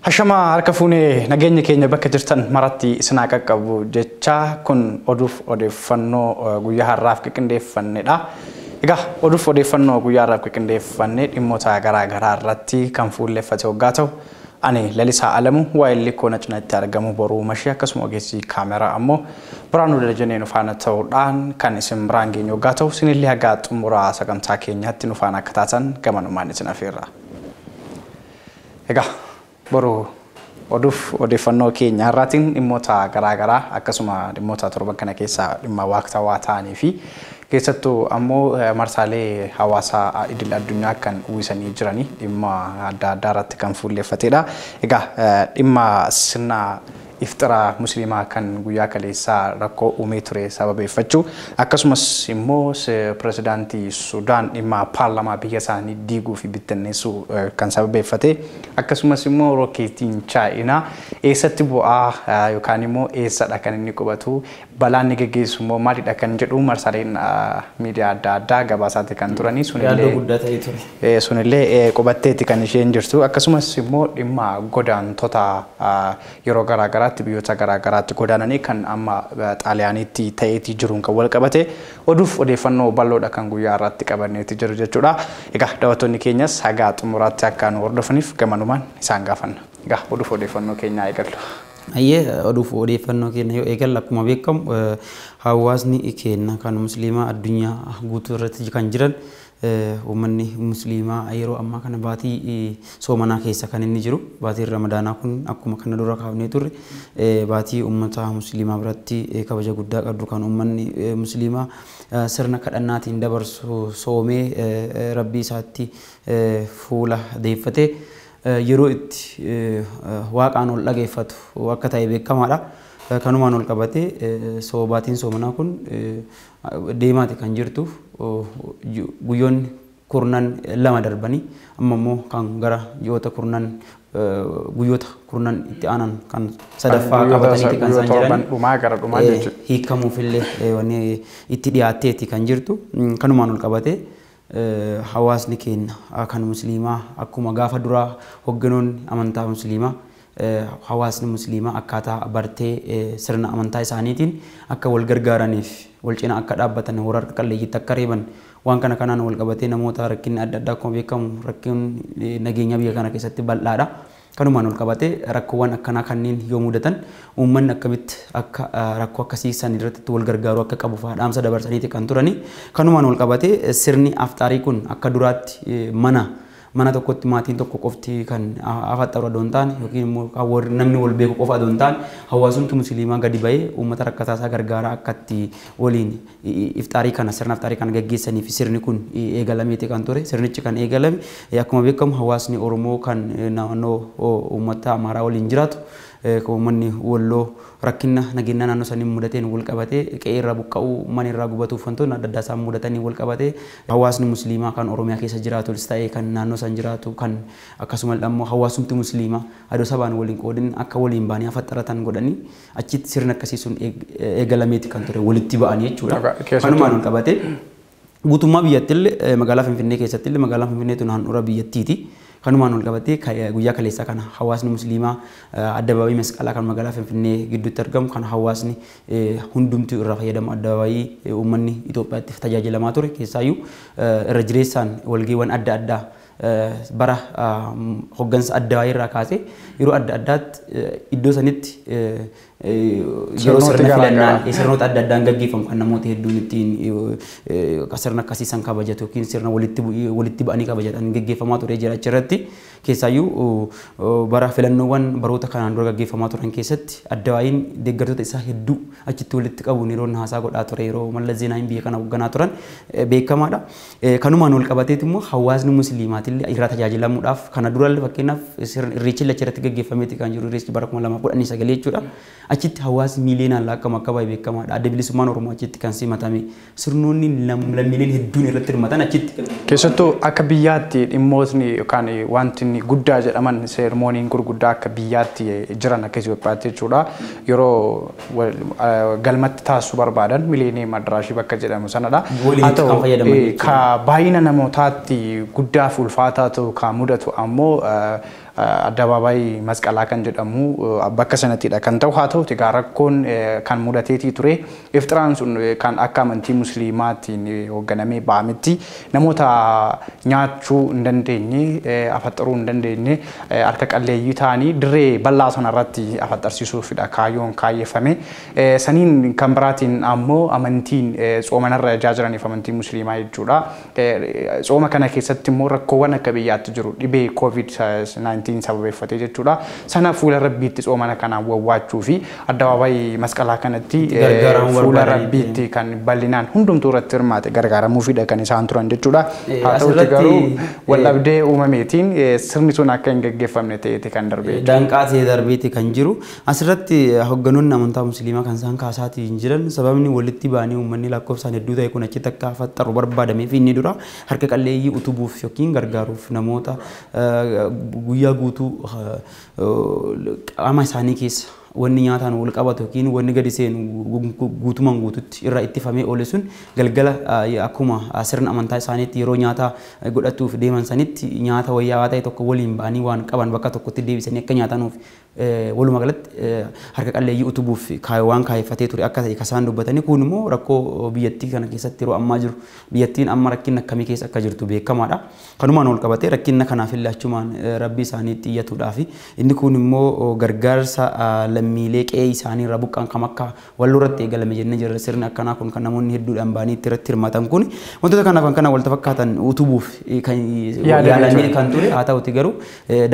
Hashama harka fuunee nageenya keenya bakka jirtan maratti isinaa qaqqabu jecha kun oduuf odeeffannoo guyyaa har'aaf qindeeffannedha. Egaa oduuf odeeffannoo guyyaa har'aaf qindeeffanne dhimmoota garaa garaa irratti kan fuulleffate hoggaa ta'u ani Lalisaa Alamuu waa'illi koo na cinatti argamu boruu mashee akkasuma ogeessi kaameraa ammoo Biraanuu Dajanee nu faana ta'uudhaan kan isin biraan geenyu hoggaa ta'u isinillee haga xumuraa sagantaa keenyaatti nu faana akka taatan gamanumaan isin afeerra. Egaa boruu oduuf odeeffannoo keenya har'aatiin dhimmoota garaa garaa akkasuma dhimmoota torban kana keessaa dhimma waqtaawaa ta'anii fi keessattuu ammoo marsaalee hawaasaa idil addunyaa kan uwwisanii jiranii dhimma adda addaa irratti kan fuulleffatedha. Egaa dhimma sirna iftira musliimaa kan guyyaa kaleessaa rakkoo uumee ture sababeeffachuu akkasumas immoo pirezidaantii Sudaan dhimma paarlaamaa biyya isaanii diiguu fi bittinneessuu kan sababeeffate akkasumas immoo rookeetiin Chaayinaa eessatti bu'aa yookaan immoo eessadha kan inni qubatu balaan inni geggeessu immoo maalidha kan jedhu marsaaleen miidiyaa adda addaa gabaasaatti kan turanii sunillee qubatteetti kan isheen jirtu akkasumas immoo dhimma godaantota yeroo garaa garaatti biyyoota garaa garaatti godaananii kan amma Xaaliyaaniitti ta'eetii jiruun kan wal qabate oduuf odeeffannoo bal'oodha kan guyyaa irratti qabanneetti jiru jechuudha. Egaa daawwattoonni keenyas haga xumuraatti akka nu hordofaniif gamanumaan isaan gaafanna. Egaa oduuf odeeffannoo keenyaa eegallu. Ayyee oduuf odeeffannoo keenya yoo eegalle akkuma beekamu hawaasni keenya kan musliimaa addunyaa guutuu irratti kan jiran uummanni musliimaa yeroo ammaa kana baatii soomanaa keessa kan inni jiru baatiin ramadaanaa kun akkuma kana dura kaafnee turre baatii uummata musliimaa biratti kabaja guddaa qabdu kan uummanni musliimaa sirna kadhannaatiin dabarsu soomee rabbii isaatti fuula deeffatee yeroo itti waaqaan ol dhageeffatu akka ta'e beekamaadha. Kanumaan ol qabatee baatiin soomanaa kun deemaati kan jirtuuf guyyoonni kurnan lama darbanii amma immoo kan gara ji'oota kurnan guyyoota kurnan itti aanan kan sadaffaa qabataniiti kan isaan jiran dhumaa gara dhumaa jechuudha. Hiikamuufillee wanni itti dhiyaatteeti kan jirtu kanumaan ol qabatee hawaasni keenya kan musliimaa akkuma gaafa duraa hogganoonni amantaa musliimaa hawaasni musliimaa akkaataa bartee sirna amantaa isaaniitiin akka wal gargaaraniif wal cina akka dhaabbatan warra harka qalleeyyiitti akka reeban waan kana kanaan wal qabatee namoota rakkinni adda addaa akkuma beekamu rakkinni nageenya biyya kana keessatti bal'aadha. Kanumaan wal qabatee rakkoowwan akkanaa kanneen yoo mudatan uummanni akkamitti akka rakkoo akkasii san irratti wal gargaaru akka qabu fa'aa dhaamsa dabarsaniiti kan turani. Kanumaan wal qabatee sirni aftaarii kun akka duraatti mana tokkotti maatiin tokko qofti kan afaxxaru adoo hin taane yookiin immoo namni wal beeku qofa adoo hin taane hawaasumti musliimaa gadi ba'ee uummata rakkataa isaa gargaaraa akka itti waliin iftaarii kana sirna iftaarii kana gaggeessanii fi sirni kun eegalameeti kan ture. Sirnichi kan eegalame akkuma beekamu hawaasni Oromoo kan naannoo uummata Amaaraa waliin jiraatu uummanni Walloo rakkina nageenya naannoo sanii mudateen wal qabatee qe'ee irraa buqqa'uu mana irraa gubatuuf wantoonni adda addaa isaan mudatanii wal qabatee hawaasni musliimaa kan Oromiyaa keessa jiraatus ta'ee kan naannoo san jiraatu kan akkasuma immoo hawaasumti musliimaa adoo sabaan waliin qoodin akka waliin ba'anii afaxxaratan godhanii achitti sirna akkasii sun eegalameeti kan ture walitti ba'anii jechuudha. Kanumaan wal qabatee guutummaa biyyattillee magaalaa Finfinnee keessattillee magaalaa Finfinnee tun handhuura biyyattiiti. Kanumaan wal qabatee guyyaa kaleessaa kana hawaasni musliimaa addabaabayii masqalaa kan magaalaa Finfinnee gidduutti argamu kan hawaasni hundumtuu irraa fayyadamu addabaabayii uummanni Itoophiyaatti tajaajilamaa ture keessaayyuu irra jireessaan walga'iiwwan adda addaa bara hoggansa addabaabayii irraa kaasee yeroo adda addaatti iddoo sanitti yeroo sirna filannaan sirnoota adda addaan gaggeeffamu kan namoota hedduun ittiin sirna akkasii san kabajatu yookiin sirna walitti ba'anii kabajatan gaggeeffamaa ture jira achirratti keessaayyuu bara filannoowwan baroota kanaan dura gaggeeffamaa turan keessatti addabaayiin deeggartoota isaa hedduu achitti walitti qabuun yeroo haasaa godhaa ture yeroo Mallas Zeenaawiin biyya kana hoogganaa turan beekamaadha. Kanumaan wal qabateet immoo hawaasni musliimaatillee irraa tajaajilamuudhaaf kana durallee fakkeenyaaf irreechi achirratti gaggeeffameeti kan jiru irreechi bara 2019 jechuudha. Achitti hawaasni miiliyoonaan lakkaa'amu akka baay'ee beekamaadha. Adda bilisummaan Oromoo achitti kan simatame sirnoonni lammiileen hedduun irratti hirmaatan achitti. Keessattuu akka biyyaatti dhimmootni yookaan wanti guddaa jedhaman seermooniin gurguddaa akka biyyaatti jiran akka Itoophiyaatti jechuudha. Yeroo galmatti taasisuu barbaadan miiliyoonii Adaraashii bakka jedhamu sanadha. Haa ta'u ka baay'ina namootaatti guddaa fi ulfaataa ta'u ka mudatu ammoo addabaabaayii Masqalaa kan jedhamu bakka sanattidha kan ta'u. Haa ta'uti egaa rakkoon kan mudateetii ture ifxiraan sun kan akka amantii musliimaatiin hoogganamee ba'ametti namoota nyaachuu hin dandeenye, afaxaruu hin dandeenye, harka qalleeyyii ta'anii dirree bal'aa sanarratti afaxarsiisuufidha kaayyoon kaayeffame. Saniin kan biraatiin ammoo amantiin tsoomanarra ijaa jiraniif amantii musliimaa jechuudha. Tsooma kana keessatti immoo rakkoowwan akka biyyaatti jiru dhibee COVID-19 sababeeffatee jechuudha. Sana fuula rabbiitti tsoomana kanaan wawwaachuu fi addabaabaayii Masqalaa kanatti fuula rabbiitti kan bal'inaan hundumtuu irratti hirmaate gargaaramuufidha kan isaan turan jechuudha. Haa ta'uti garuu waldhabdee uumameetiin sirni sun akka hin gaggeeffamne ta'eeti kan darbe. Danqaa ta'ee darbeeti kan jiru. Asirratti hoogganoonni amantaa musliimaa kan isaan kaasaatii hin jiran sababni walitti ba'anii uummanni lakkoofsaan hedduu ta'e kun achitti akka afaxxaru barbaadamee fi inni dura harka qalleeyyii utubuuf yookiin gargaaruuf namoota guyyaa guutuu qaama isaanii keessa wanni nyaataan wal qabatu yookiin wanni gadi seenu guutumaan guututti irraa ittifamee oole sun galgala akkuma sirna amantaa isaaniitti yeroo nyaata godhatuuf deeman sanitti nyaata wayyaawaa ta'e tokko waliin ba'anii waan qaban bakka tokkotti deebisanii akka nyaatanuuf walumaa galatti harka qalleeyyii utubuuf waan kaayeffatee ture akka ta'e kasaan dubbatanii. Kun immoo rakkoo biyyattii kana keessatti yeroo ammaa jiru biyyattiin amma rakkinna akkamii keessa akka jirtu beekamaadha. Kanumaan wal qabatee rakkinna kanaaf illee achumaan rabbii isaaniitti iyyatuudhaaf inni kun immoo gargaarsa lammiilee qe'ee isaanii irraa buqqaan kam akka wal irratti eegalame jennee jirra. Sirni akkanaa kun kan namoonni hedduudhaan ba'anii irratti hirmaatan kun wantoota kanaaf kan kana wal fakkaatan utubuuf kan yaalamee kan ture. Haa ta'uti garuu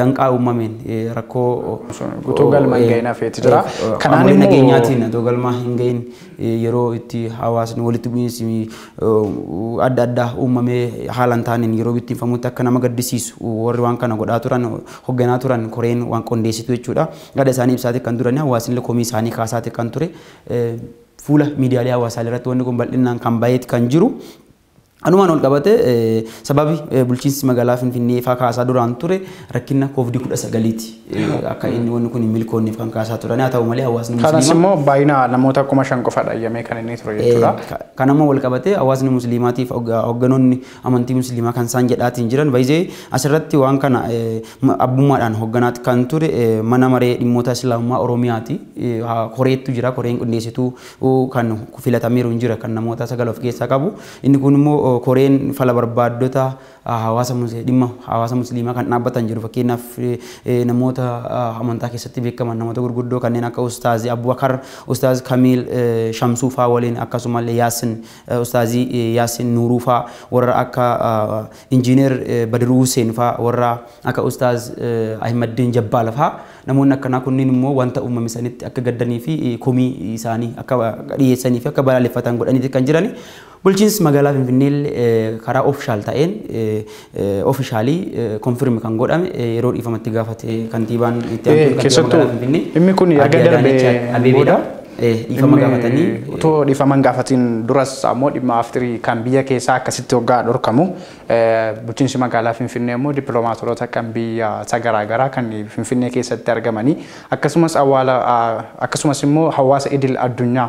danqaa uumameen rakkoo utuu galma hin gahin hafeeti jira. Kanaan immoo nageenyaatiin utuu galma hin gahin yeroo itti hawaasni walitti bu'iinsi adda addaa uumamee haala hin taaneen yeroo bittinfamutti akka nama gaddisiisu warri waan kana godhaa turan hoogganaa turan koreen waan qondeessitu jechuudha. Gada isaanii ibsaati kan turan hawaasni komii isaanii kaasaati kan ture fuula miidiyaalee hawaasaa irratti wanni kun bal'inaan kan baay'eeti kan jiru. Anumaan ol qabate sababi bulchiinsi magaalaa Finfinnee faa kaasaa duraan ture rakkina COVID-19ti akka inni wanni kun hin milkoonneef kan kaasaa turan. Haa ta'u malee hawaasni musliimaa kanas immoo baay'ina namoota 5,000 qofa dhayyamee kan inni ture jechuudha. Kan ammoo wal qabate hawaasni musliimaatiif hoogganoonni amantii musliimaa kan isaan jedhaatiin jiran baay'ee asirratti waan kana abbummaadhaan hoogganaatti kan ture mana maree dhimmoota islaamummaa Oromiyaati. Koreettu jira, koreen qindeessituu kan filatameeru hin jira kan namoota 9 of keessaa qabu. Inni kun immoo koreen fala barbaaddota hawaasa dhimma hawaasa musliimaa kan dhaabbatan jiru. Fakkeenyaaf namoota amantaa keessatti beekaman namoota gurguddoo kanneen akka Ustaaz Abubakar, Ustaaz Kamiil Shamsuu faa waliin akkasumallee Yaasin Ustaazii Yaasin Nuuruu faa warra akka Injiinar Badiruu Hussein faa warra akka Ustaaz Ahmaddiin Jabbaal faa namoonni akkanaa kunniin immoo wanta uumame sanitti akka gaddanii fi komii isaanii akka dhiyeessanii fi akka balaaleffatan godhaniiti kan jirani. Bulchiinsi magaalaa Finfinnee karaa ofishaal ta'een ofishaalii konfirmi kan godhame yeroo dhiifamatti gaafate kantiibaan itti aantu kantiibaa magaalaa Finfinnee. Dhimmi kun erga darbee booda dhiifama gaafatanii otoo dhiifama hin gaafatiin duras ammoo dhimma aftirii kan biyya keessaa akkasitti hoggaa dhorkamu bulchiinsi magaalaa Finfinnee immoo dippiloomaatota kan biyya isa garaagaraa kan Finfinnee keessatti argamanii akkasumas awwaala akkasumas immoo hawaasa idil addunyaa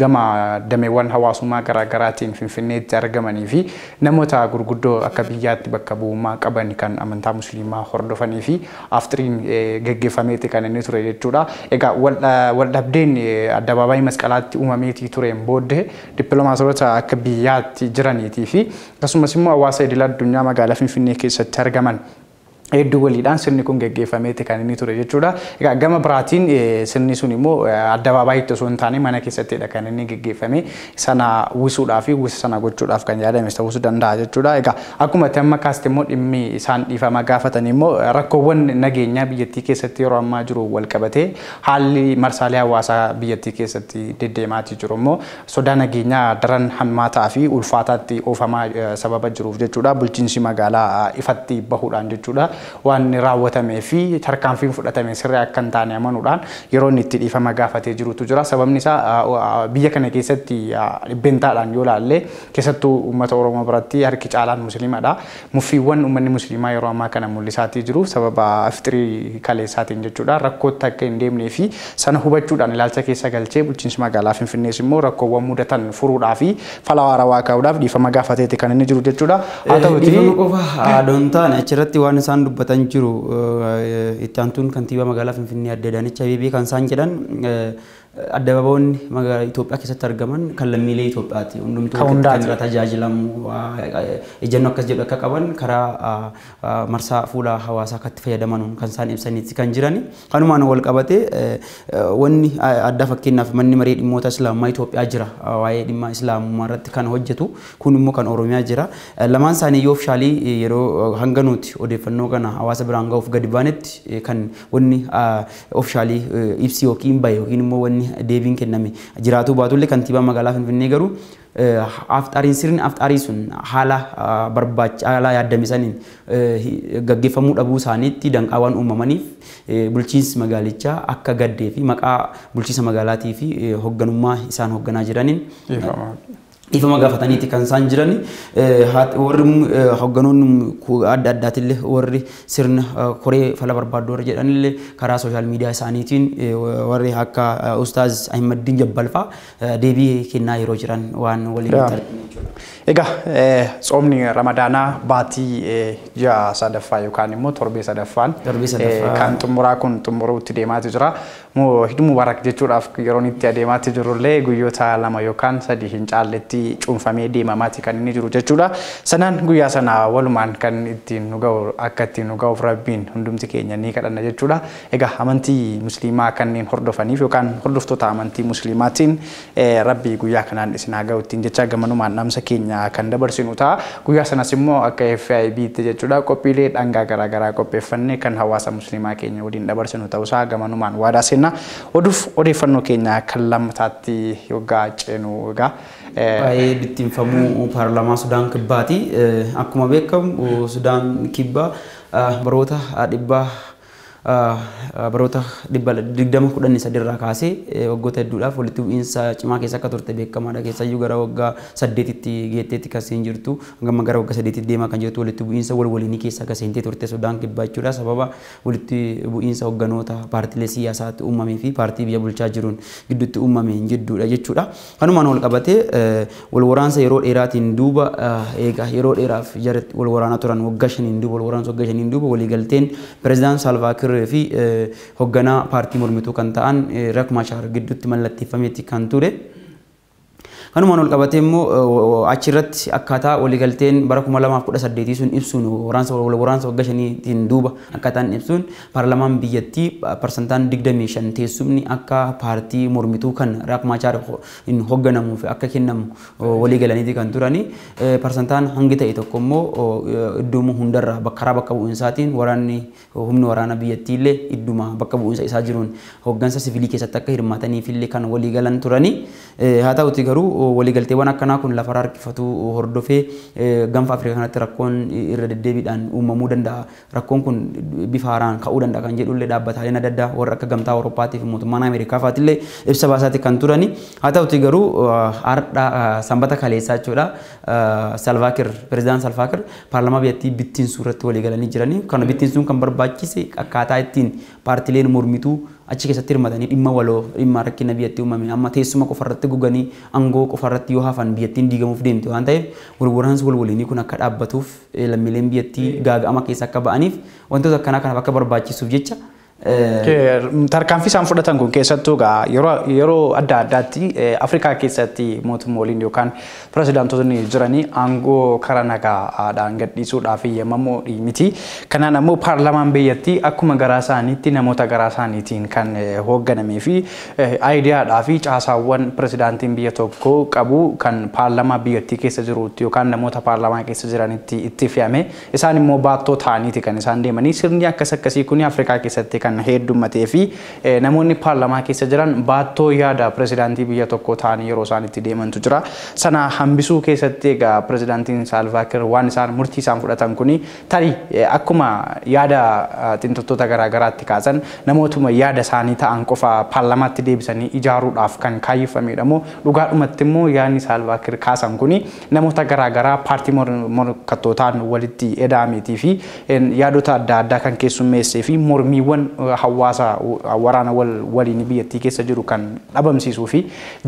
gama dameewwan hawaasummaa garaagaraatiin Finfinneetti argamanii fi namoota gurguddoo akka biyyaatti bakka bu'ummaa qaban kan amantaa musliimaa hordofanii fi aftiriin geggeeffameeti kan inni ture jechuudha. Egaa waldhabdeen addabaabaayii Masqalaatti uumameetii tureen booddee dippiloomaatota akka biyyaatti jiraniitii fi akkasumas immoo hawaasa idil addunyaa magaalaa Finfinnee keessatti argaman hedduu waliidhaan sirni kun geggeeffameeti kan inni ture jechuudha. Egaa gama biraatiin sirni sun immoo addabaabaayyitti osoo hin taane mana keessattidha kan inni geggeeffame. Sana uwwisuudhaa fi uwwisa sana gochuudhaaf kan yaadame ta'uus danda'a jechuudha. Egaa akkuma itti amma kaaste immoo dhimmi isaan dhiifama gaafatan immoo rakkoowwan nageenyaa biyyattii keessatti yeroo ammaa jiru wal qabatee haalli marsaalee hawaasaa biyyattii keessatti deddeemaatii jiru immoo sodaa nageenyaa daran hammaataa fi ulfaataatti oofamaa sababa jiruuf jechuudha. Bulchiinsi magaalaa ifatti bahuudhaan jechuudha. Waan raawwatamee fi tarkaanfiin fudhatame sirrii akka hin taane amanuudhaan yeroo inni itti dhiifama gaafatee jirutu jira. Sababni isaa biyya kana keessatti dhibbeentaadhaan yoo ilaalle keessattuu uummata Oromoo biratti harki caalaan musliimadha. Muffiiwwan uummanni musliimaa yeroo ammaa kana mul'isaatii jiru sababa aftirii kaleessaatiin jechuudha. Rakkootti akka hin deemnee fi sana hubachuudhaan ilaalcha keessa galchee bulchiinsi magaalaa Finfinnees immoo rakkoowwan mudatan furuudhaa fi fala waaraa kaa'uudhaaf dhiifama gaafateeti kan inni jiru jechuudha. Haa ta'utii dhiifama qofa adoon taane achirratti waan isaan dubbatan jiru itti aantuun kantiibaa magaalaa Finfinnee Aadde Adaanech Abeebee kan isaan jedhan addabaabayoonni magaalaa Itoophiyaa keessatti argaman kan lammiilee Itoophiyaati. Hundumtuu kan irraa tajaajilamu ejjennoo akkas jedhu akka qaban karaa marsaa fuula hawaasaa akka itti fayyadaman kan isaan ibsanitti kan jirani. Kanumaan wal qabatee wanni adda fakkeenyaaf manni maree dhimmoota Islaamummaa Itoophiyaa jira. Waa'ee dhimma Islaamummaa irratti kan hojjetu kun immoo kan Oromiyaa jira. Lamaan isaanii yoo ofishaalii yeroo hanga nuti odeeffannoo kana hawaasa biraan ga'uuf gadi baanetti kan wanni ofishaalii ibsi yookiin bahe yookiin immoo wanni deebiin kenname jiraatu baatullee kantiibaa magaalaa Finfinnee garuu afxariin sirni afxarii sun haala barbaachisaa haala yaaddame saniin gaggeeffamuu dhabuu isaaniitti danqaawwan uumamaniif bulchiinsi magaalichaa akka gaddee fi maqaa bulchiinsa magaalaatii fi hoogganummaa isaan hoogganaa jiraniin ifama gaafataniiti kan isaan jirani. Warri hoogganoonni adda addaatillee warri sirna koree fala barbaaddu warri jedhanillee karaa sooshaal miidiyaa isaaniitiin warri akka Ustaaz Ahimadiin Jabbal fa'aa deebii kennaa yeroo jiran waan waliin arginu jechuudha. Egaa tsoomni Ramadaanaa baatii ji'a sadaffaa yookaan immoo torbee sadaffaan kan xumuraa kun xumuruutti deemaatu jira. Eid Mubarak jechuudhaaf yeroon itti adeemaatti jirullee guyyoota 2 yookaan 3 hin caalletti cuunfamee deemamaati kan inni jiru jechuudha. Sanaan guyyaa sana walumaan kan ittiin nu ga'u akka ittiin nu ga'uuf Rabbiin hundumti keenya ni kadhanna jechuudha. Egaa amantii musliimaa kanneen hordofaniif yookaan hordoftoota amantii musliimaatiin Rabbi guyyaa kanaan isin haa ga'u ittiin jecha gamanumaan dhaamsa keenya kan dabarsinu ta'a. Guyyaa sanas immoo akka FIB tti jechuudha qophiilee dhangaa garaagaraa qopheeffannee kan hawaasa musliimaa keenya waliin dabarsinu ta'uusaa gamanumaan waadaa seenna. Oduuf odeeffannoo keenya kan lammataatti yoggaa ceenu egaa. Baay'ee bittinfamuu paarlaamaa Sudaan Kibbaati. Akkuma beekamu Sudaan Kibbaa baroota dhibbaa baroota 2013 irraa kaasee waggoota hedduudhaaf walitti bu'iinsa cimaa keessa akka turte beekamaadha. Keessayyuu gara waggaa 8tti geetteetti kan seen jirtu hanga gara waggaa 8tti deemaa kan jirtu walitti bu'iinsa wal waliinii keessa akka seentee turte Sudaan Kibbaa jechuudha. Sababa walitti bu'iinsa hoogganoota paartiilee siyaasaatti uumamee fi paartii biyya bulchaa jiruun gidduutti uumameen jidduudha jechuudha. Kanumaan wal qabatee wal waraansa yeroo dheeraatiin duuba egaa yeroo dheeraaf jaratti wal waraanaa turan waggaa 5 duuba wal waraansa waggaa 5 duuba waliigalteen pirezidaant Salvaa Kiir fi hoogganaa paartii mormituu kan ta'an Riek Machar gidduutti mallatteeffameeti kan ture. Kanumaan wal qabatee immoo achirratti akkaataa waliigalteen bara 2018 sun ibsuun waraansa wal waraansa waggaa 5tiin duuba akkaataan ibsuun paarlaamaan biyyattii parsantaan 25 teessumni akka paartii mormituu kan Riek Machar hin hoogganamuuf akka kennamu waliigalaniiti kan turani. Parsantaan hangi ta'e tokko immoo iddoo hundarraa karaa bakka bu'iinsaatiin waraanni humni waraana biyyattii illee idduma bakka bu'iinsa isaa jiruun hooggansa siviilii keessatti akka hirmaataniif illee kan waliigalan turani. Haa ta'uti garuu waliigalteewwan akkanaa kun lafarraa harkifatu hordofee gaanfa Afrikaa kanatti rakkoon irra deddeebiidhaan uumamuu danda'a. Rakkoon kun bifa haaraan ka'uu danda'a kan jedhullee dhaabbataaleen adda addaa warra akka gamtaa Awurooppaatii fi mootummaan Ameerikaa fa'aatillee ibsa baasaati kan turani. Haa ta'uti garuu har'a sanbata kaleessaa jechuudha. Salvaa Kiir pirezidaant Salvaa Kiir paarlaamaa biyyattii bittinsuu irratti waliigalanii jirani. Kana bittinsuun kan barbaachise akkaataa ittiin paartiileen mormituu achi keessatti hirmatanii dhimma waloo dhimma rakkina biyyattii uumame amma teessuma qofarratti guganii aangoo qofarratti yoo hafan biyyattiin diigamuuf deemti waan ta'eef wal waraansi wal waliinii kun akka dhaabbatuuf lammiileen biyyattii gaaga'ama keessa akka ba'aniif wantoota akkanaa kanaaf akka barbaachisuuf jecha Tarkaanfii isaan fudhatan kun keessattuu egaa yeroo adda addaatti Afrikaa keessatti mootummooliin yookaan pirezidaantotni jiranii aangoo karaa nagaadhaan gadhiisuudhaaf eeyyamamoo miti. Kanaan ammoo paarlaamaan biyyattii akkuma garaa isaaniitti namoota garaa isaaniitiin kan hoogganamee fi aayidiyaadhaa fi caasaawwan pirezidaantiin biyya tokkoo qabu kan paarlaamaa biyyattii keessa jirutti yookaan namoota paarlaamaa keessa jiranitti itti fe'ame isaan immoo baattoo ta'aniiti kan isaan deemanii sirni akkas akkasii kun Afrikaa keessatti kan heddummatee fi namoonni paarlaamaa keessa jiran baattoo yaada pirezidaantii biyya tokkoo ta'anii yeroo isaan itti deemantu jira. Sana hambisuu keessatti egaa pirezidaantiin Salvaa Kiir waan isaan murtii isaan fudhatan kuni tarii akkuma yaada xiinxaltoota garaagaraatti kaasan namootuma yaada isaanii ta'an qofa paarlaamaatti deebisanii ijaaruudhaaf kan kaayyeffamedha moo dhugaadhumatti immoo yaadni Salvaa Kiir kaasan kuni namoota garaagaraa paartii morkattootaan walitti eda'ameetii fi yaadota adda addaa kan keessummeessee fi mormiiwwan hawaasa waraana waliin biyyattii keessa jiru kan dhabamsiisuu fi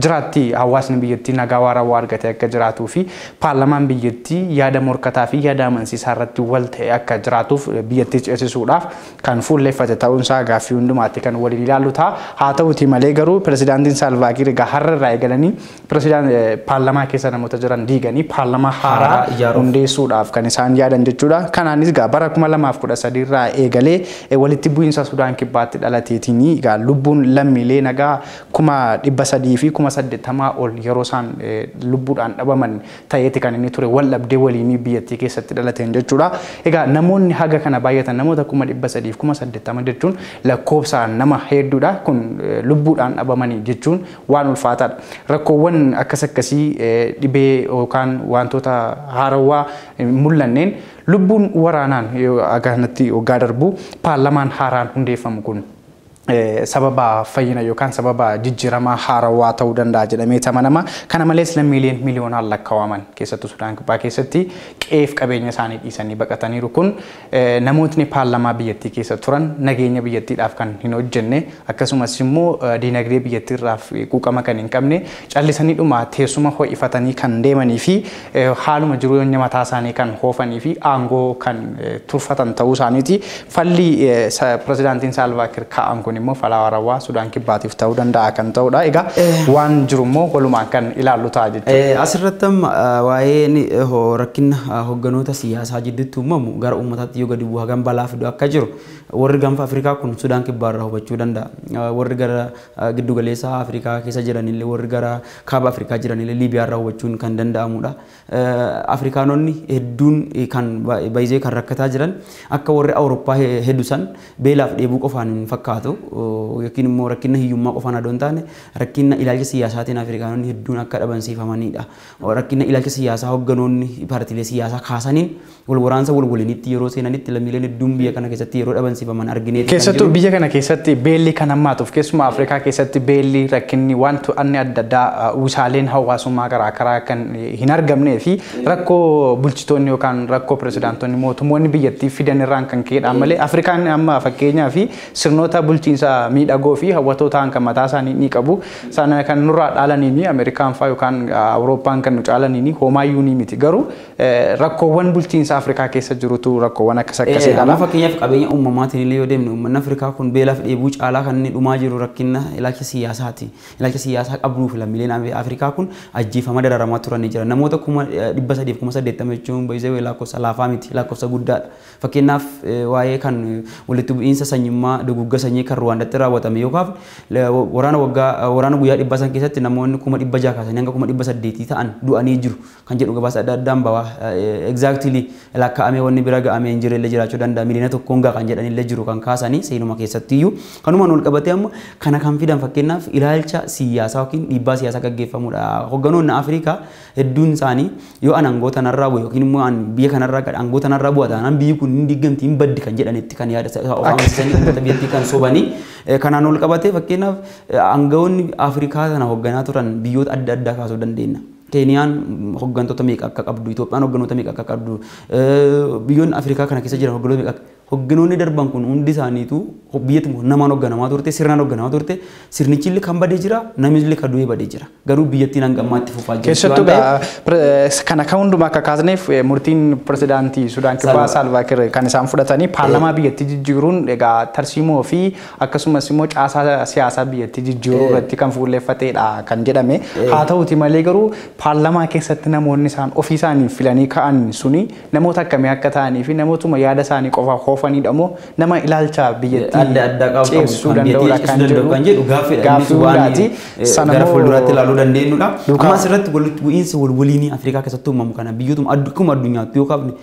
jiraatti hawaasni biyyattii nagaa waarawaa argatee akka jiraatuu fi paarlaamaan biyyattii yaada morkataa fi yaada amansiisaa irratti wal ta'e akka jiraatuuf biyyattii ceesisuudhaaf kan fuulleeffate ta'uunsaa gaaffii hundumaatti kan waliin ilaallu ta'a. Haa ta'uti malee garuu pirezidaantiin Saalvaakiir egaa har'a irraa eegalanii paarlaamaa keessa namoota jiran diiganii paarlaamaa haaraa hundeessuudhaaf kan isaan yaadan jechuudha. Kanaanis egaa bara 2013 irraa eegalee walitti bu'iinsa Sudaan Kibbaatti dhalateetiin egaa lubbuun lammiilee nagaa 380,000 ol yeroo isaan lubbuudhaan dhabaman ta'eeti kan inni ture wal dhabdee waliinii biyyattii keessatti dhalateen jechuudha. Egaa namoonni haga kana baay'atan namoota 380,000 jechuun lakkoofsaan nama hedduudha. Kun lubbuudhaan dhabamanii jechuun waan ulfaataadha. Rakkoowwan akkas akkasii dhibee yookaan wantoota haarawaa mul'anneen lubbuun waraanaan akkanatti waggaa darbu paarlaamaan haaraan hundeeffamu kun sababa fayyina yookaan sababa jijjiiramaa haarawaa ta'uu danda'a jedhamee amanama. Kana malees lammiileen miliyoonaan lakkaa'aman keessattuu Sudaan Kibbaa keessatti qe'eef qabeenya isaanii dhiisanii baqataniiru. Kun namootni paarlaamaa biyyattii keessa turan nageenya biyyattiidhaaf kan hin hojjenne akkasumas immoo diinagdee biyyattiirraaf quuqama kan hin qabne callisanii dhuma teessuma ho'ifatanii kan deemanii fi haaluma jireenya mataa isaanii kan hoofanii fi aangoo kan turfatan ta'uu isaaniiti. Falli pirezidaantiin Saalvaakiir kaa'an kun immoo falaa haarawaa Sudaan Kibbaatiif ta'uu danda'a kan ta'udha. Egaa waan jiru immoo walumaan kan ilaallu ta'a jechuudha. Asirratti amma waa'ee rakkina hogganoota siyaasaa jidduutti uumamu gara uummataatti yoo gadi bu'u hagam balaa fidu akka jiru warri gaanfa Afrikaa kun Sudaan Kibbaarraa hubachuu danda'a. Warri gara giddugaleessa Afrikaa keessa jiranillee warri gara kaaba Afrikaa jiranillee Liibiyaarraa hubachuun kan danda'amudha. Afrikaanonni hedduun kan baay'ee kan rakkataa jiran akka warri Awurooppaa heddu san beelaaf dheebuu qofaan hin fakkaatu yookiin immoo rakkina hiyyummaa qofaan adoo hin taane rakkina ilaalcha siyaasaatiin Afrikaanonni hedduun akka dhabamsiifamanidha. Rakkina ilaalcha siyaasaa hogganoonni paartiilee siyaasaa kaasaniin wal waraansa wal waliinitti yeroo seenanitti lammiileen hedduun biyya kana keessatti yeroo dhabamsiifaman argineeti. Keessattuu biyya kana keessatti beelli kan hammaatuuf keessumaa Afrikaa keessatti beelli rakkinni wanti anni adda addaa uwwisaaleen hawaasummaa garaa garaa kan hin argamnee fi rakkoo bulchitoonni yookaan rakkoo pirezidaantonni mootummoonni biyyattii fidan irraan kan ka'edha malee Afrikaan amma fakkeenyaa fi sirnoota bulchiinsa miidhagoo fi hawwatoo ta'an kan mataa isaanii ni qabu. Sana kan nurraa dhaalaniini Ameerikaan fa'aa yookaan Awurooppaan kan nu caalaniini homaayyuu ni miti. Garuu rakkoowwan bulchiinsa Afrikaa keessa jirutu rakkoowwan akkas akkasiidha. Amma fakkeenyaaf qabeenya uumamaatiin illee yoo deemne uummanni Afrikaa kun beelaaf dheebuu caalaa kan inni dhumaa jiru rakkina ilaalcha siyaasaati. Ilaalcha siyaasaa qabduuf lammiileen Afrikaa kun ajjeefama dararamaa turanii jira. Namoota 380,000 jechuun baay'ee lakkoofsa laafaa miti lakkoofsa guddaadha. Fakkeenyaaf waa'ee kan walitti bu'iinsa sanyummaa dugugga sanyii kan Ruwaandaatti raawwatame yookaan waraana waggaa waraana guyyaa 500 keessatti namoonni 600,000 kaasanii hanga 800,000 ta'an du'anii jiru kan jedhu gabaasa adda addaan bawa exactly lakkaa'amee wanni bira ga'amee hin jirre illee jiraachuu danda'a miliyoona tokkoon ga'a kan jedhan illee jiru kan kaasanii seenuma keessattiyyuu kanumaan wal qabatee amma kana kan fidan fakkeenyaaf ilaalcha siyaasaa yookiin dhiibbaa siyaasaa gaggeeffamudha. Hogganoonni Afrikaa hedduun isaanii yoo an aangoo tanarraa bu'e yookiin immoo an biyya kanarraa aangoo tanarraa bu'a taanaan biyyi kun hin diigamti hin baddi kan jedhanitti kan yaada of amansiisanii uummata biyyattii kan sobanii kanaan wal qabatee fakkeenyaaf aangawoonni Afrikaa sana hoogganaa turan biyyoota adda addaa kaasuu dandeenya. Keeniyaan hooggantoota meeqa akka qabdu, Itoophiyaan hooggantoota meeqa akka qabdu, biyyoonni Afrikaa kana keessa jiran hooggantoota meeqa hogganoonni darban kun hundi isaaniitu biyyatti namaan hoogganamaa turte, sirnaan hoogganamaa turte, sirnichi illee kan badee jira, namni illee kan du'ee badee jira. Garuu biyyattiin hanga ammaatti fufaa jirti. Keessattuu kana kan hundumaa akka kaasneef murtiin pirezidaantii Sudaan Kibbaa Saalvaakiir kan isaan fudhatanii paarlaamaa biyyattii jijjiiruun egaa tarsiimoo fi akkasumas immoo caasaa siyaasaa biyyattii jijjiiruu irratti kan fuulleeffatedha kan jedhame. Haa ta'uti malee garuu paarlaamaa keessatti namoonni isaan ofii isaanii filanii ka'an suni namoota akkamii akka ta'anii fi namootuma yaada isaanii qofa hoofanidha moo nama ilaalcha biyyattii adda addaa qabu ceesisuu danda'udha kan jedhu gaaffiidha. Innis waan gara fuulduraatti ilaaluu dandeenyudha. Amma asirratti walitti bu'iinsa wal waliinii Afrikaa keessatti uumamu kana biyyootuma akkuma addunyaatti yoo kaafne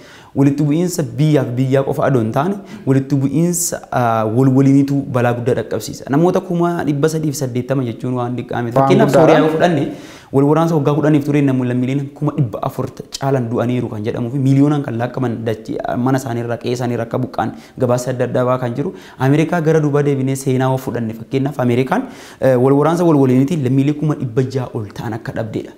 walitti bu'iinsa biyyaaf biyyaa qofa adoo hin taane walitti bu'iinsa wal waliiniitu balaa guddaa dhaqqabsiisa. Namoota 380,000 jechuun waan xiqqaa miti. Fakkeenyaaf Sooriyaa yoo fudhanne wal waraansa waggaa 10 ture namoonni lammiileen 400,000 caalan du'aniiru kan jedhamuu fi miiliyoonaan kan lakkaa'aman mana isaaniirraa qe'ee isaaniirraa akka buqqa'an gabaasa adda addaa kan jiru. Ameerikaa gara duubaa deebinee seenaa yoo fudhanne fakkeenyaaf Ameerikaan wal waraansa wal waliiniitiin lammiilee 600,000 ol ta'an akka dhabdeedha.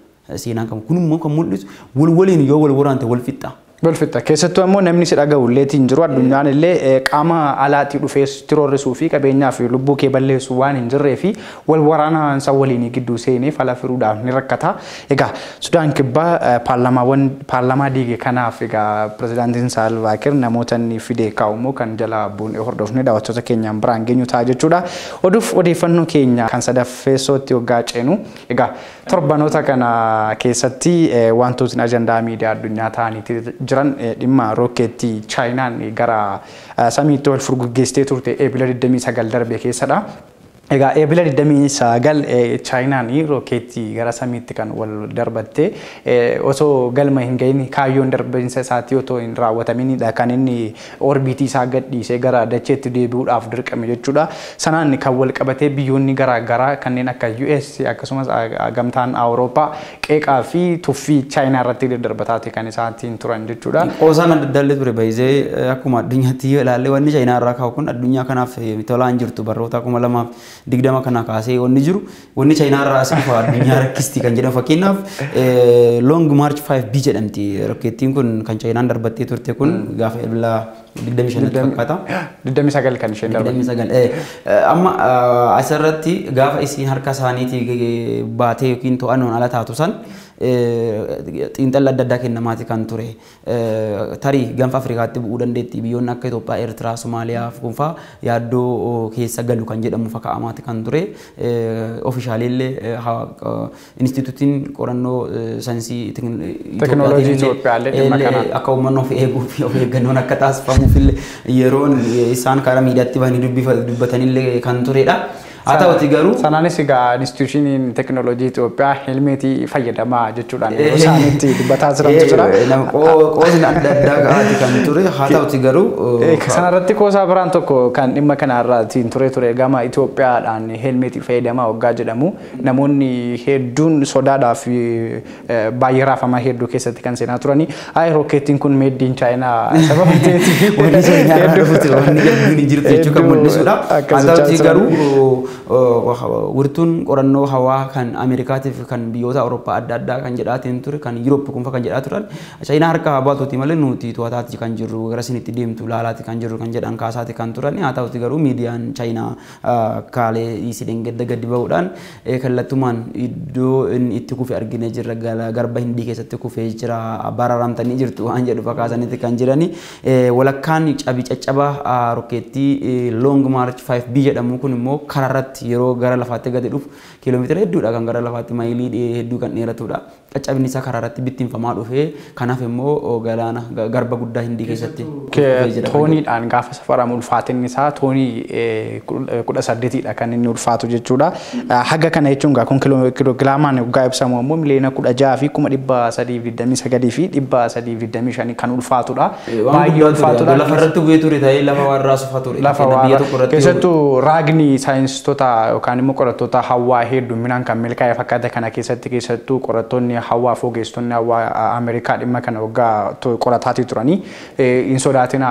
Seenaan kan kun immoo kan mul'isu wal waliin yoo wal waraante wal fixxa. Balfitta keessattuu ammoo namni si dhaga'u illeetiin jiru addunyaan illee qaama alaatii dhufee tiroorrisuu fi qabeenyaa fi lubbuu kee balleessuu waan hin jirree fi wal waraansa waliin gidduu seenee fala firuudhaaf ni rakkata. Egaa Sudaan Kibbaa paarlaamaa diige kanaaf egaa pirezidaantiin Saalvaa Kiir namoota inni fide kaa'u immoo kan jala buunee hordofne daawwattoota keenyaan biraan geenyu ta'a jechuudha. Oduuf odeeffannoo keenya kan sadaffeessootti waggaa ceenu egaa torbanoota kana keessatti wantootni ajandaa miidiyaa addunyaa ta'anii jiran dhimma rookeettii Chaayinaan gara samiitti wal furguggeessitee turte eebila 29 darbe keessadha. Egaa eebila 29 Chaayinaan rookeettii gara samiitti kan wal darbatte osoo galma hin gahin kaayyoon darbinsa isaatii otoo hin raawwataminidha kan inni orbiitii isaa gadhiisee gara dacheetti deebi'uudhaaf dirqame jechuudha. Sanaan kan wal qabatee biyyoonni garaa garaa kanneen akka US akkasumas gamtaan Awurooppaa qeeqaa fi tuffii Chaayinaa irratti daddarbataati kan isaatiin turan jechuudha. Qoosaan adda addaallee ture baay'isee akkuma addunyaatti yoo ilaalle wanni Chaayinaa irraa kaa'u kun addunyaa kanaaf tolaa hin jirtu barroota 2020 kana kaasee wanni jiru wanni Chaayinaa irraa as dhufa addunyaa rakkisti kan jedhamu fakkeenyaaf Long March 5B jedhamti rokkeettiin kun kan Chaayinaan darbattee turte kun gaafa eebila 25 fakkaata. 29 kan isheen darbatte. 29 amma asirratti gaafa isiin harka isaaniitii baatee yookiin to'annoon ala taatu san xiinxalli adda addaa kennamaati kan ture. Tarii gaanfa Afrikaatti bu'uu dandeetti biyyoonni akka Itoophiyaa, Eertiraa, Somaaliyaa kun fa'aa yaaddoo keessa galu kan jedhamu fakkaamaati kan ture. Ofishaaleellee instituutiin qorannoo saayinsii teknooloojii Itoophiyaallee dhimma kana akka uummanni of eeguu fi of eeggannoon akka taasifamuuf illee yeroon isaan karaa miidiyaatti bahanii dubbatanillee kan turedha. Haa ta'uti garuu sanaanis egaa instituushiniin teknooloojii Itoophiyaa helmeetii fayyadamaa jechuudhaan yeroo isaaniitti dubbataa jirantu jira. Qoosni adda addaa ka'aati kan ture haa ta'uti garuu. Sanarratti qoosaa biraan tokko kan dhimma kanarraatiin ture gama Itoophiyaadhaan helmeetii fayyadamaa waggaa jedhamu namoonni hedduun sodaadhaaf baay'ee raafamaa hedduu keessatti kan seenaa turani. Ayi rookeettiin kun meeddiin Chaayinaa sababa ta'eef wanni Chaayinaa irraa dhufuuti wanni jabduun hin jirtu jechuu kan mul'isudha. Haa ta'uti garuu wirtuun qorannoo hawaa kan Ameerikaatiif kan biyyoota Awurooppaa adda addaa kan jedhaatiin ture kan Yuuroop kun kan jedhaa turan Chaayinaa harka haa baatuuti malee nuti to'ataati kan jirru gara isinitti deemtu laalaati kan jirru kan jedhan kaasaati kan turan haa ta'uti garuu miidiyaan Chaayinaa kaalee dhiisideen gadda gadi ba'uudhaan kallattumaan iddoo inni itti kufe argine jirra garba Hindii keessatti kufee jira baraaramtanii jirtu waan jedhu fakkaatanitti kan jirani walakkaan cabii caccabaa rokkeettii Long March 5B jedhamu kun immoo karaarratti yeroo gara lafaatti gadi dhufu kiiloomeetira hedduudha kan gara lafaatti maayilii hedduu kan dheeratudha. Caccabni isaa karaarratti bittinfamaa dhufee kanaaf immoo galaana garba guddaa Hindii keessatti tooniidhaan gaafa safaramu ulfaatinni isaa toonii 18dha kan inni ulfaatu jechuudha. Haga kana jechuun kun kiilogiraamaan waggaa ibsamu ammoo miliyoona 16 fi 329 fi 325 kan ulfaatudha. Baay'ee ulfaatudha. Lafarratti bu'ee ture ta'ee lafa warraa sufa ture. Lafa warraa keessattuu raagni saayinsistoota yookaan immoo qorattoota hawaa hedduminaan kan milkaa'e fakkaata kana keessatti keessattuu qorattoonni hawaa fi ogeessonni hawaa Ameerikaa dhimma kana waggaa qorataatii turanii hin sodaatina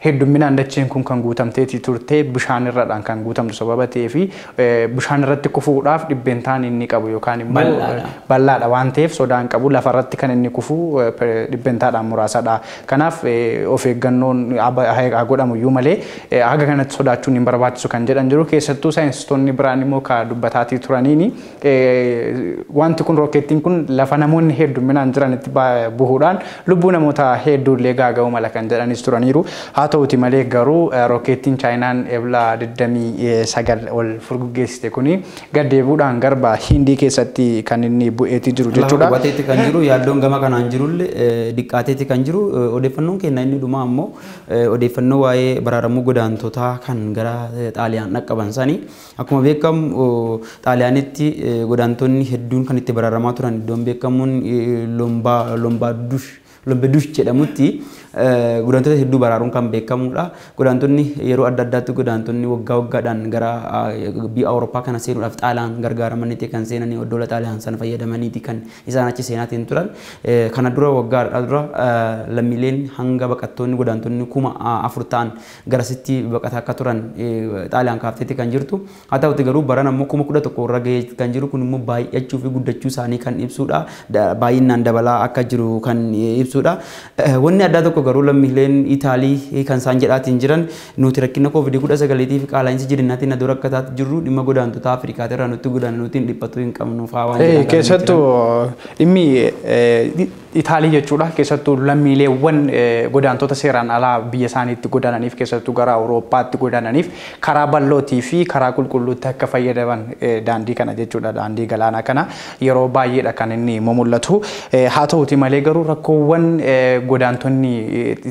hedduminaan dacheen kun kan guutamteetii turte bishaan irradhaan kan guutamtu sababa ta'ee fi bishaan irratti kufuudhaaf dhibbeentaan inni qabu yookaan immoo bal'aadha waan ta'eef sodaan qabu lafarratti kan inni kufu dhibbeentaadhaan muraasadha. Kanaaf of eeggannoon haa godhamu iyyuu malee haga kanatti sodaachuun hin barbaachisu kan jedhan jiru keessattuu saayinsistoonni biraan immoo ka dubbataatii turaniini wanti kun rookeettiin kun lafa namoonni hedduminaan jiranitti bu'uudhaan lubbuu namoota hedduullee gaaga'uu mala kan jedhanis turaniiru. Haa ta'uti malee garuu rookeettiin Chaayinaan ebla 29 ol furguggeessite kuni gad deebi'uudhaan garba Hindii keessatti kan inni bu'eetii jiru jechuudha. Lafa qubateetti kan jiru yaaddoon gama kanaan jirullee diqqaateetti kan jiru odeeffannoon keenya inni dhumaa ammoo odeeffannoo waa'ee baraaramuu godaantotaa kan gara Xaaliyaan dhaqqaban sanii akkuma beekamu Xaaliyaanitti godaantonni hedduun kan itti baraaramaa turan iddoon beekamuun Lombedush jedhamutti godaantota hedduu baraaruun kan beekamudha. Godaantonni yeroo adda addaatti godaantonni waggaa waggaadhaan gara biyya Awurooppaa kana seenuudhaaf Xaaliyaan gargaaramaniiti kan seenanii oddoola Xaaliyaan sana fayyadamaniiti kan isaan achi seenaatiin turan. Kana dura waggaa dura lammiileen hanga baqattoonni godaantonni 4,000 ta'an garasitti baqataa akka turan Xaaliyaan kaafteetti kan jirtu. Haa ta'uti garuu baran ammoo 11,000 irra gahee kan jiru kun immoo baay'achuu fi guddachuu isaanii kan ibsudha. Baay'inaan dabalaa akka jiru kan ibsudha. ibsudha. Wanni addaa tokko garuu lammiileen Itaalii kan isaan jedhaatiin jiran nuti rakkina COVID-19 fi qaala'insi jireenyaatiin aduu rakkataatti jirru dhimma godaantota Afrikaatirraa nutti godaannuutiin dhiphatu hin qabnu fa'aa waan jedhan. Keessattuu dhimmi Itaalii jechuudha. Keessattuu lammiileewwan godaantota seeraan alaa biyya isaaniitti godaananiif, keessattuu gara Awurooppaatti godaananiif karaa bal'ootii fi karaa qulqulluutti akka fayyadaman daandii kana jechuudha. Daandii galaanaa kana yeroo baay'eedha kan inni mul'atu. Haa ta'uti malee garuu rakkoowwan godaantonni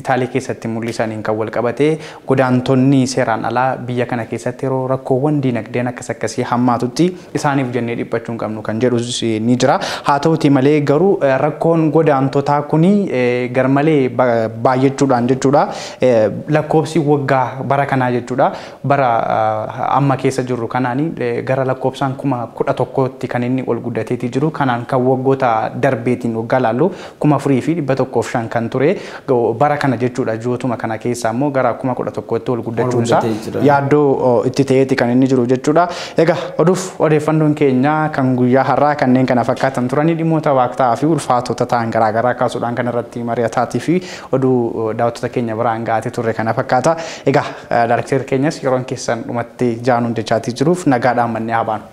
Itaalii keessatti mul'isaniin kan wal qabatee godaantonni seeraan alaa biyya kana keessatti yeroo rakkoowwan diinagdeen akkas akkasii hammaatutti isaaniif jennee dhiphachuu hin qabnu kan jedhus ni jira. Haa ta'uti malee garuu rakkoon godaantotaa kuni garmalee baay'achuudhaan jechuudha. Lakkoofsi waggaa bara kanaa jechuudha. Bara amma keessa jirru kanaani gara lakkoofsaan 11,000tti kan inni ol guddateetii jiru. Kanaan kan waggoota darbeetiin waggaa laallu 4,105 kan ture bara kana jechuudha. Ji'ootuma kana keessa immoo gara 11,000tti ol guddachuunsaa yaaddoo itti ta'eeti kan inni jiru jechuudha. Egaa oduuf odeeffannoon keenya kan guyyaa har'aa kanneen kana fakkaatan turanii dhimmoota waaqtaa fi ulfaatota ta'an garaagaraa kaasuudhaan kan irratti mari'ataatii fi oduu daawwattoota keenya biraan gahatee turre kana fakkaata. Egaa daarekteerri keenyas yeroon keessan dhumatti jaanuun jechaatii jiruuf nagaadhaan mannee haa baanu.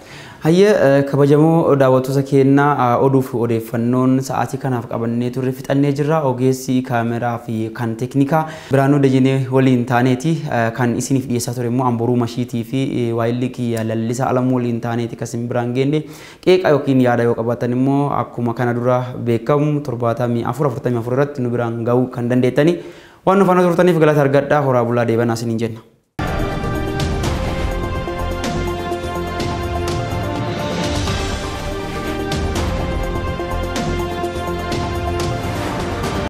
Hayyee kabajamoo daawwattoota keenyaa, oduuf odeeffannoon sa'aatii kanaaf qabannee turre fixannee jirra. Ogeessi kaameraa fi kan teeknikaa Biraanuu Dajenee waliin taaneeti kan isiniif dhiyeessaa ture immoo Amboruu Mashiitii fi Waayilli Kiyya Lallisa Alamuu waliin taaneeti kan isin biraan geenne. Qeeqa yookiin yaada yoo qabaatan immoo akkuma kana dura beekamu 74 44 irratti nu biraan gahuu kan dandeettani. Waan nu faana turtaniif galata argadhaa, horaa bulaa, deebanaa isiniin jenna.